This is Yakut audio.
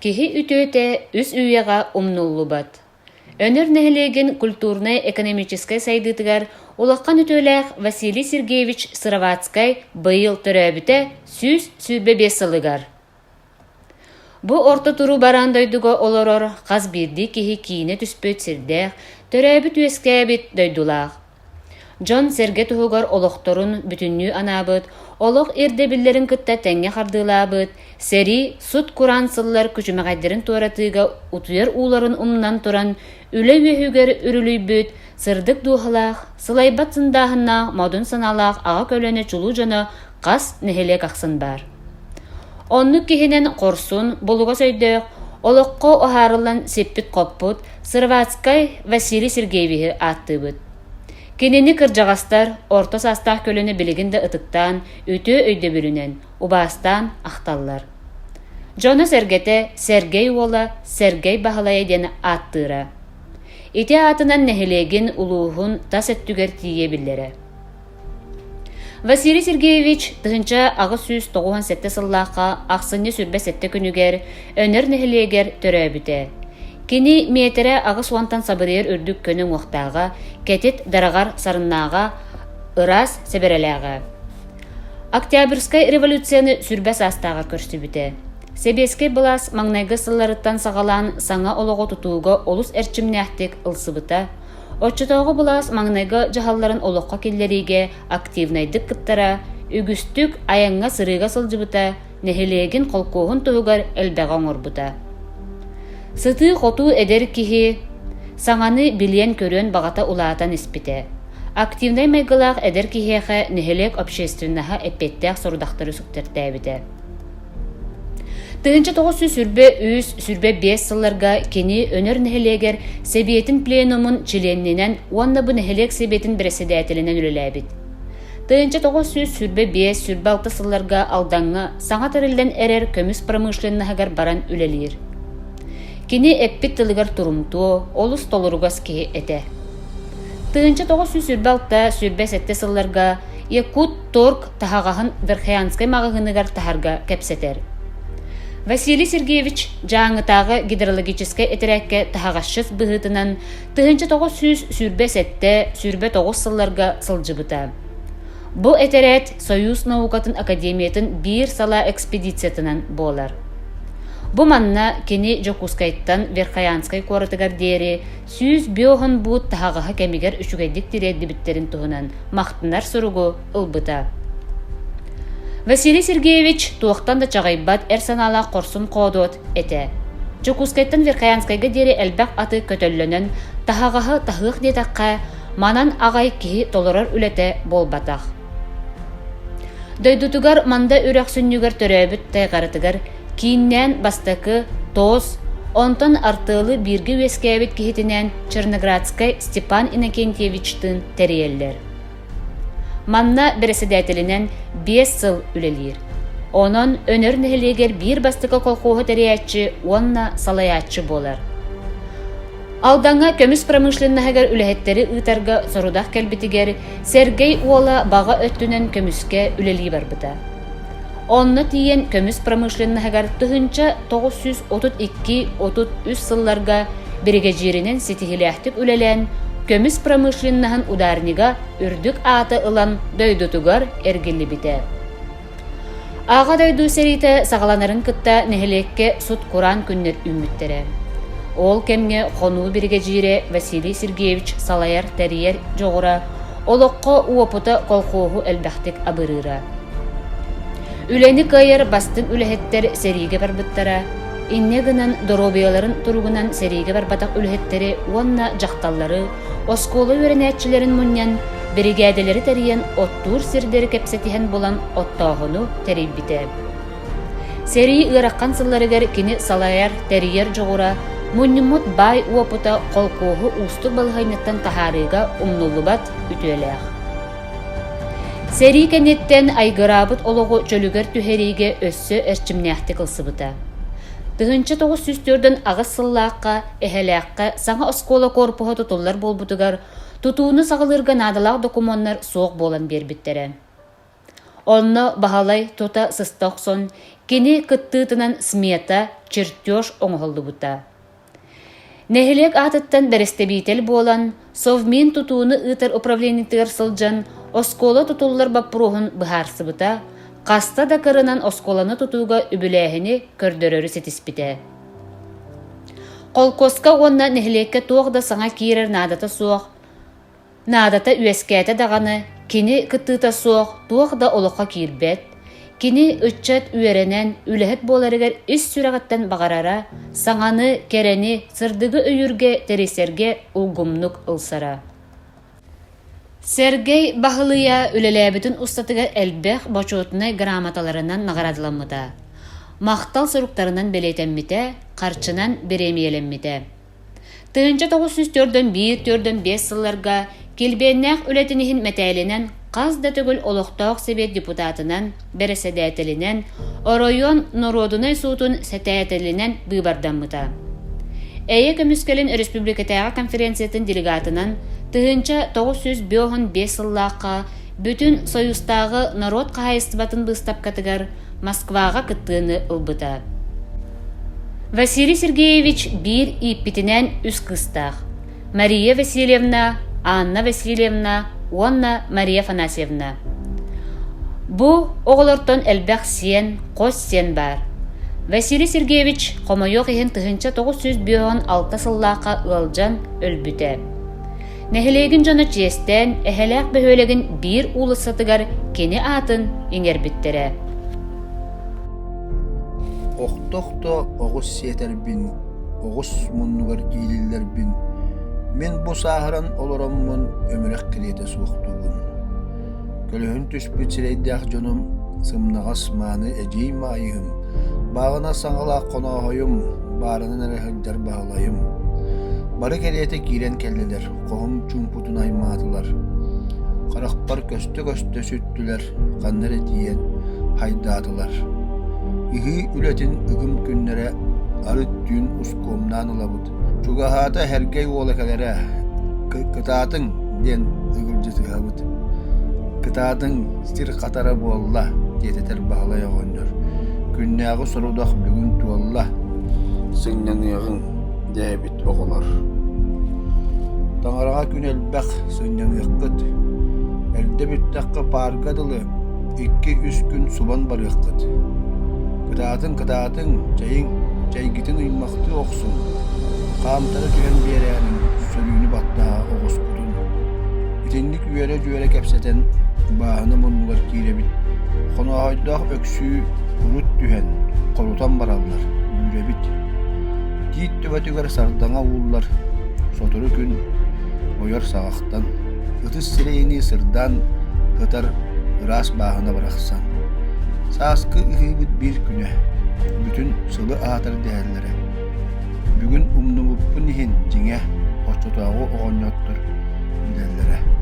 Киһи үтүөтэ үс үйэҕэ умнуллубат. Өнөр нэһилиэгин культурнай-экономическай сайдыытыгар улахан үтүөлээх Василий Сергеевич Сыроватскай быйыл төрөөбүтэ 125 сылыгар. Бу орто туруу бараан дойдуга олорор хас биирдии киһи киинэ түспүт сирдээх, төрөөбүт-үөскээбит дойдулаах. Дьон-сэргэ туһугар олохторун бүтүннүү анаабыт, олох ирдэбиллэрин кытта тэҥҥэ хардыылаабыт, сэрии, сут-кураан сыллар күчүмэҕэйдэрин туоратыыга утуйар ууларын умнан туран үлэ үөһүгэр үрүлүйбүт, сырдык дууһалаах, сылайбат сындааһыннаах модун санаалаах аҕа көлүөнэ чулуу дьоно хас нэһилиэк ахсын баар. Оннук киһинэн хорсун, булугас өйдөөх, олоххо уһаарыллан сиппит-хоппут Сыроватскай Василий Сергеевиһы ааттыыбыт. Кинини кырдьаҕастар, орто саастаах көлүөнэ билигин да ытыктаан, үтүө өйдөбүлүнэн, убаастаан ахталлар. Дьоно-сэргэтэ Сэргэй уола Сэргэй Баһылайа диэн ааттыыра. Ити аатынан нэһилиэгин, улууһун тас өттүгэр тиийэ биллэрэ. Василий Сергеевич 1897 сыллаахха ахсынньы 27 күнүгэр Өнөр нэһилиэгэр төрөөбүтэ. Кини миэтэрэ 80-тан сабырыйар үрдүк көнө уҥуохтааҕа, кэтит дараҕар сарыннааҕа, ыраас сэбэрэлээҕэ. Октябрьскай революцияны сүрбэ саастааҕар көрсүбүтэ. Сэбиэскэй былаас маҥнайгы сылларыттан саҕалаан саҥа олоҕу тутууга олус эрчимнээхтик ылсыбыта, Оччотооҕу былаас маҥнайгы дьаһалларын олоххо киллэриигэ активнайдык кыттара, үгүстүк айаҥҥа-сырыыга сылдьыбыта, нэһилиэгин холкуоһун туһугар элбэҕи оҥорбута. Сытыы-хотуу эдэр киһи саҥаны билиэн-көрүөн баҕата улаатан испитэ. Активнай майгылаах эдэр киһиэхэ нэһилиэк общественноһа эппиэттээх сорудахтары сүктэртээбитэ. 1923 25 сылларга кини Өнөр нэһилиэгэр Сэбиэтин пленумун чилиэнинэн уонна бу нэһилиэк сэбиэтин бэрэссэдээтэлинэн үлэлээбит. 1925-26 сылларга Алдаҥҥа саҥа тэриллэн эрэр көмүс промышленноһыгар баран үлэлиир. Кини эппит тылыгар турумтуо, олус толоругас киһи этэ. 1926-27 сылларга Якут-Торг таһаҕаһын Верхоянскай маҕаһыыныгар таһарга кэпсэтэр. Василий Сергеевич Дьааҥытааҕы гидрологическай этэрээккэ таһаҕасчыт быһыытынан 1927-29 сылларга сылдьыбыта. Бу этэрээт Союз наукатын академиятын биир салаа экспедициятынан буолар. Бу манна кини Дьокуускайтан Верхоянскай куоратыгар диэри 150 буут таһаҕаһы кэмигэр үчүгэйдик тириэрдибиттэрин туһунан махтанар суругу ылбыта. Василий Сергеевич туохтан да чаҕыйбат эр санаалаах хорсун хоодуот этэ. Дьокуускайтан Верхоянскайга диэри элбэх аты көтөллөнөн таһаҕаһы таһыах диэтэххэ, манан аҕай киһи толорор үлэтэ буолбатах. Дойдутугар Манда үрэх сүнньүгэр төрөөбүт тайҕаратыгар кииннээн бастакы ТОС, онтон артыалы бииргэ үөскээбит киһитинээн Черноградскай Степан Иннокентьевичтыын тэрийэллэр. Манна бэрэссэдээтэлинэн 5 сыл үлэлиир. Онон Өнөр нэһилиэгэр биир бастакы колхоһу тэрийээччи уонна салайааччы буолар. Алдаҥҥа көмүс промышленноһыгар үлэһиттэри ыытарга сорудах кэлбитигэр Сэргэй уола баҕа өттүнэн көмүскэ үлэлии барбыта. Онно тиийэн көмүс промышленноһыгар 1932-33 сылларга биригэдьииринэн ситиһиилээхтик үлэлээн, көмүс промышленноһын ударнига үрдүк ааты ылан дойдутугар эргиллибитэ. Аҕа дойду сэриитэ саҕаланарын кытта нэһилиэккэ сут-кураан күннэр үүммүттэрэ. Ол кэмҥэ хонуу биригэдьиирэ Василий Сергеевич салайар-тэрийэр дьоҕура, олоххо уопута колхуоһу элбэхтик абырыыра. Үлэни кыайар бастыҥ үлэһиттэр сэриигэ барбыттара, инньэ гынан доруобуйаларын туругунан сэриигэ барбатах үлэһиттэри уонна дьахталлары оскуола үөрэнээччилэрин мунньан, биригээдэлэри тэрийэн оттуур сирдэри кэпсэтиһэн булан оттооһуну тэрийбитэ. Сэрии ыарахан сылларыгар кини салайар, тэрийэр дьоҕура, мунньуммут баай уопута холкуоһу уустук балаһыанньаттан таһаарыыга умнуллубат үтүөлээх. Сэрии кэнниттэн айгыраабыт олоҕу чөлүгэр түһэриигэ өссө эрчимнээхтик ылсыбыта. 1948 сыллаахха Эһэлээххэ саҥа оскуола корпуһа тутуллар буолбутугар тутууну саҕалыырга наадалаах докумуоннар суох буолан биэрбиттэрэ. Онно Баһылай тута сыста охсон, Кини кыттыытынан смета, чертеж оҥоһуллубута. Нэһилиэк аатыттан бэрэстэбиитэл буолан, Совмин тутууну ыытар управлениетыгар сылдьан оскуола тутуллар боппуруоһун быһаарсыбыта, хаста да кырынан оскуоланы тутууга үбүлээһини көрдөрөрү ситиспитэ. Холкуоска уонна нэһилиэккэ туох да саҥа киирэр наадата суох, Наадата үөскээтэ даҕаны, кини кыттыыта суох туох да олоххо киирбэт. Кини ыччат үөрэнэн, үлэһит буоларыгар ис сүрэҕиттэн баҕарара, саҥаны, кэрэни, сырдыгы өйүүргэ, тэрийсэргэ улгумнук ылсара. Сэргэй Баһылыйа үлэлээбитин устатыгар элбэх бочуотунай грамоталарынан наҕараадаламмыта, махтал суруктарынан бэлиэтэммитэ, харчынан бириэмийэлэммитэ. 1941-45 сылларга килбиэннээх үлэтин иһин мэтээлинэн хас да төгүл олохтоох сэбиэт депутатынан, бэрэссэдээтэлинэн, оройуон норуодунай суутун сэтээтэлинэн быыбардаммыта. Эйэ көмүскэлин өрөспүүбүлүкэтээҕи конференциятын делегатынан 1955 сыллаахха Бүтүн Союзтааҕы норуот хаһаайыстыбатын быыстапкатыгар Москваҕа кыттыыны ылбыта. Василий Сергеевич биир ииппитинэн үс кыыстаах: Мария Васильевна, Анна Васильевна уонна Мария Афанасьевна. Бу оҕолортон элбэх сиэн, хос сиэн баар. Василий Сергеевич хомойуох иһин 1956 сыллаахха ыалдьан өлбүтэ. Нэһилиэгин дьоно чиэстээн, Эһэлээх бөһүөлэгин биир уулуссатыгар кини аатын иҥэрбиттэрэ. Охто-охто оҕус сиэтэрбин, оҕус муннугар иилиллэрбин, мин бу сааһыран олороммун өмүрэх кэриэтэ суохтуубун. Көлөһүн түспүт сирэйдээх дьонум, сымнаҕас мааны эдьиий Маайыһым, бааҕына саҥалаах хонооһойум, баарынан эрэ сылдьар Баһылайым. Бары кэриэтэ киирэн кэллилэр, хоһум чуумпутун аймаатылар. Харахпар көстө-көстө сүттүлэр, ханна эрэ тиийэн хайдаатылар. Ыһыы үлэтин ыгым күннэрэ арыт түүн ускуомнаан ылабыт. Чугаһаата Һэргэй уола кэлэрэ, «Кытаатыҥ» диэн ыгылдьытыһабыт. «Кытаатыҥ, сир хатара буолла» диэтэтэр Баһылай оҕонньор. «Күннээҕи сорудах бүгүн туолла, сынньаныаҕыҥ» дээбит оҕолор. Таҥараҕа күн элбэх, сынньаныаххыт. Эрдэ бүттэххэ паарга дылы икки-үс күн субан барыаххыт. Кытаатыҥ, кытаатыҥ, чэйиҥ, чэйгитин ыймахтыы охсуҥ, хаамтара түһэн биэрээриҥ, сөрүүнү баттаһа оҕускутун. Итинник үөрэ-дьүөрэ кэпсэтэн, бааһына муннугар киирэбит. Хонооһойдоох Өксүү урут түһэн, хорутан бараллар, үүрэбит. Тиит төбөтүгэр сардаҥа ууллар, сотору күн ойор саҕахтан, ытыс сирэйинии сырдаан сытар ыраас бааһына барахсан. Сааскы ыһыыбыт биир күнэ, бүтүн сылы аатар дэһэллэрэ. Бүгүн умнубуппун иһин, дьиҥэ, оччотооҕу оҕонньоттор билэллэрэ.